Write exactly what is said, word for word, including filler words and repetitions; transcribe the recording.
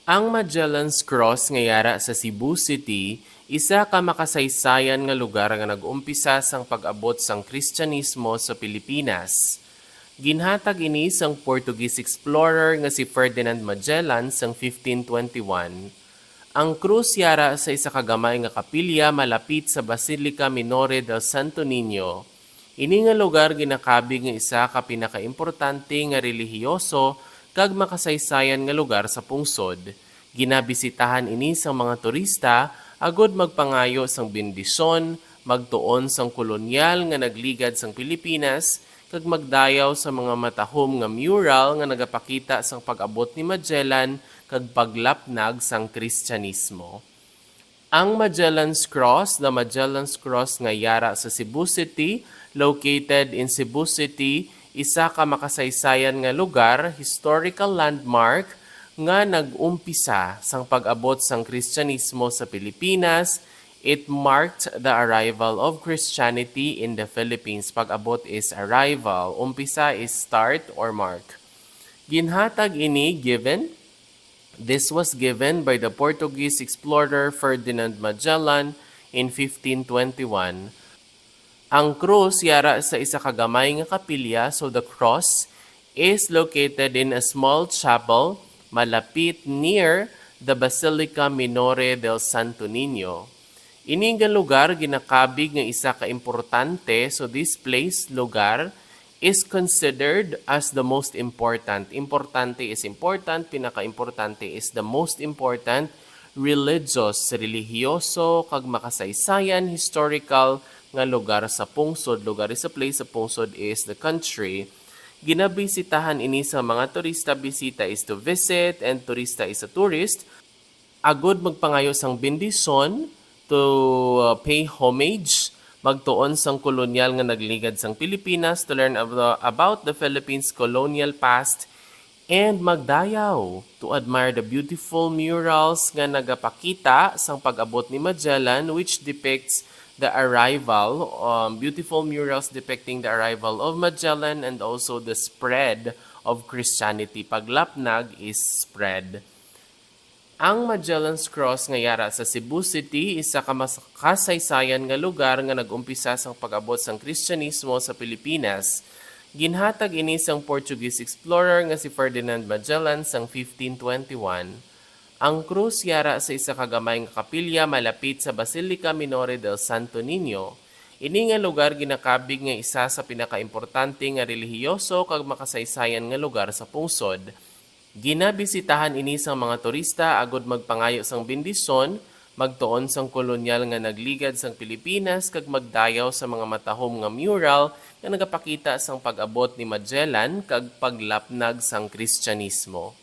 Ang Magellan's Cross nga yara sa Cebu City, isa ka makasaysayan nga lugar nga nag-umpisa sang pag-abot sang Kristyanismo sa Pilipinas. Ginhatag ini sang Portuguese explorer nga si Ferdinand Magellan sang fifteen twenty-one. Ang krus yara sa isa ka gamay nga kapilya malapit sa Basilica Minore del Santo Niño. Ini nga lugar ginakabig nga isa ka pinakaimportante nga relihiyoso kag makasaysayan nga lugar sa pungsod. Ginabisitahan ini sang mga turista agud magpangayo sang bendisyon, magtuon sang kolonyal nga nagligad sang Pilipinas, kag magdayaw sa mga matahom nga mural nga nagapakita sang pag-abot ni Magellan kag paglapnag sang Kristyanismo. Ang Magellan's Cross, the Magellan's Cross nga yara sa Cebu City, located in Cebu City, isa ka makasaysayan nga lugar, historical landmark, nga nag-umpisa sang pag-abot sang Kristyanismo sa Pilipinas. It marked the arrival of Christianity in the Philippines. Pag-abot is arrival. Umpisa is start or mark. Ginhatag ini given This was given by the Portuguese explorer Ferdinand Magellan in fifteen twenty-one. Ang krus yara sa isa ka gamay nga kapilya, so the cross is located in a small chapel malapit near the Basilica Minore del Santo Niño. Ini nga lugar ginakabig nga isa ka importante, so this place, lugar, is considered as the most important. Importante is important, pinakaimportante is the most important, religious, relihiyoso, kag makasaysayan, historical nga lugar sa pungsod. Lugar is a place, sa pungsod is the country. Ginabisitahan ini sa mga turista. Bisita is to visit and turista is a tourist. Agud magpangayo sang bendisyon, to uh, pay homage, magtuon sang kolonyal nga nagligad sang Pilipinas, to learn ab- about the Philippines' colonial past, and magdayaw to admire the beautiful murals nga nagapakita sang pag-abot ni Magellan, which depicts the arrival, um, beautiful murals depicting the arrival of Magellan and also the spread of Christianity. Paglapnag is spread. Ang Magellan's Cross nga yara sa Cebu City, isa ka mas kasaysayan nga lugar nga nag-umpisa sang pag-abot sang Kristyanismo sa Pilipinas. Ginhatag ini sang Portuguese explorer nga si Ferdinand Magellan sang fifteen twenty-one. Ang krus yara sa isa ka gamay nga kapilya malapit sa Basilica Minore del Santo Niño. Ini nga lugar ginakabig nga isa sa pinakaimportante nga relihiyoso kag makasaysayan nga lugar sa pungsod. Ginabisitahan ini sang mga turista agud magpangayo sang bendisyon, magtuon sang kolonyal nga nagligad sang Pilipinas, kag magdayaw sa mga matahom nga mural nga nagapakita sang pag-abot ni Magellan kag paglapnag sang Kristyanismo.